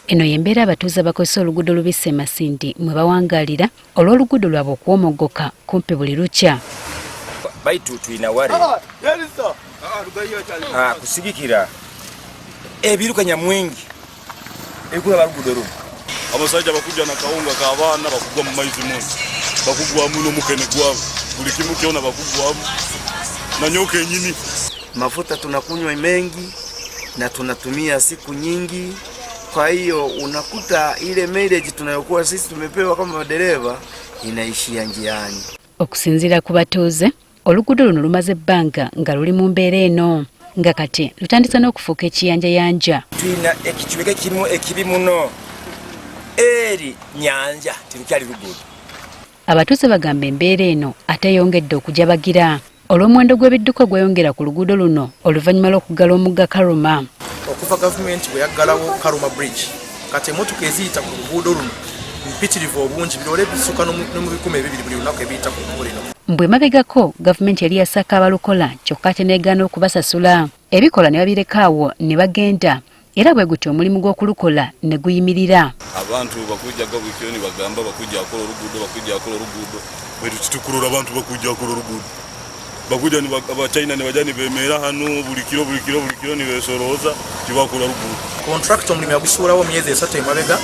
Eno y'embeera abatuuze abakozesa oluguudo lubisse Masindi mwe bawangalira olw'oluguudo lwabwe okuwomogoka kumpi buli lukya. Baitu tulina ware kusigikira ebiruka nyamwingi ebikulaba luguudo luno. Abasajja bakujja na kawunga k'abaana, bakugwa mu maizi muno, bakugwamu n'omukene gwabwe, buli kimu kyona bakugwamu na nyoka enyini. Mafuta tunakunywa mengi na tunatumia siku nyingi, kwa hiyo unakuta ile mileage tunayokuwa sisi tumepewa kama madereva inaishia njiani. Okusinziira ku batuuze, oluguudo luno lumaze ebbanga nga luli mu mbeera eno, nga kati lutandise n'okufuuka ekiyanjayanja. Tulina ekicweka kimu ekibi muno, eri nyanja, terukyali luguudo. Abatuuze bagamba embeera eno ate eyongedde okujabagira olw'omuwendo gw'ebidduka ogweyongera ku luguudo luno oluvannyuma lw'okuggala omugga Karuma. Okuva gavumenti bwe yaggalawo Karuma Bridge, kati emmotoka eziyita ku luguudo luno mpitirivu obungi, biroole bisuka ne mu 2000 buli lunaku ebiyita ku kkubo lino. Mbu emabegako gavumenti yali yasaako abalukola, kyokka ate n'egaana okubasasula, ebikola ne babireka awo ne bagenda, era bwe gutyo omulimu gw'okulukola ne guyimirira. Abantu bakujjaga buli kiro nibagamba bakujja akola oluguudo, bakujja akola oluguudo, baitu kitukurora abantu bakujja akola oluguudo, bakujja Abachina nibajja nibemeera hano buli kiro, buli kiro, buli kiro nibesorooza, tibakola luguudo. Contractor omulimu yagusuulawo myezi 3 emabega,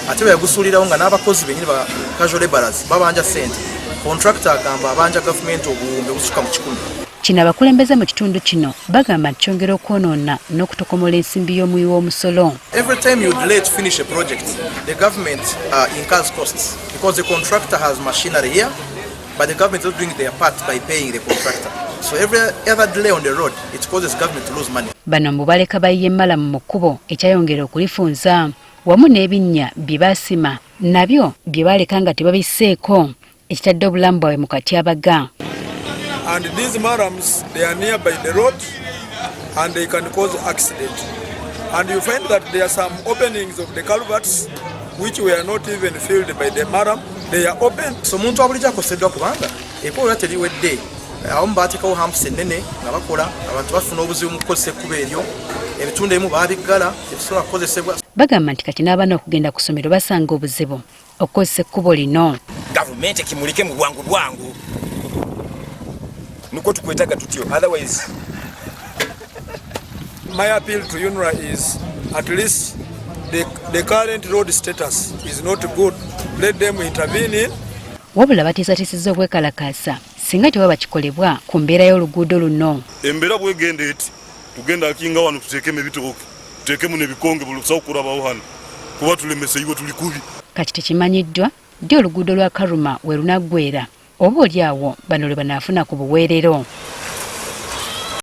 ate bwe yagusuulirawo nga n'abakozi bennyini ba casual laborers babanja ssente. Contractor agamba abanja gavumenti obuwumbi obusukka mu 100. Kino abakulembeze mu kitundu kino bagamba nti kyongera okwonoona n'okutokomola ensimbi y'omuwi w'omusolo. Every time you delay to finish a project, the government incurs costs because the contractor has machinery here, but the government is not doing their part by paying the contractor. So every other delay on the road, it causes government to lose money. Bano mbu baleka bayiye malamu mu kkubo, ekyayongera okulifunza, wamu n'ebinnya bye baasima nabyo bye baaleka nga tebabisseeko, ekitadde obulamu bwabwe mu katyabaga. And these murrams, they are nearby the road and they can cause accident. And you find that there are some openings of the culverts which were not even filled by the murram. They are open. So omuntu abulijjo akoseddwa kubanga ekkubo lya teriwedde, abamu baateekawo humps ennene nga bakola, abantu bafuna obuzibu mu kukozesa ekkubo eryo, ebitundu ebimu baabiggala tebisobola kukozesebwa. Bagamba nti kati n'abaana okugenda ku ssomero basanga obuzibu okukozesa ekkubo lino. Gavumenti ekimulike mu bwangu bwangu, nukwo tukwetaga tutyo, otherwise. My appeal to UNRA is at least the current road status is not good. Let them intervene in. Wabula batiisatiisizza okwekalakaasa singa tewaba kikolebwa ku mbeera y'oluguudo luno. Embeera bwegenda eti, tugenda akinga wano tuteekemu ebitooke, tuteekemu n'ebikonge, buli lusawo kurabaho hano kuba tulemese iwe tuli kubi. Kati tekimanyiddwa ddi oluguudo lwa Karuma we lunaggwera, oba oli awo bano lwe banaafuna ku buweerero.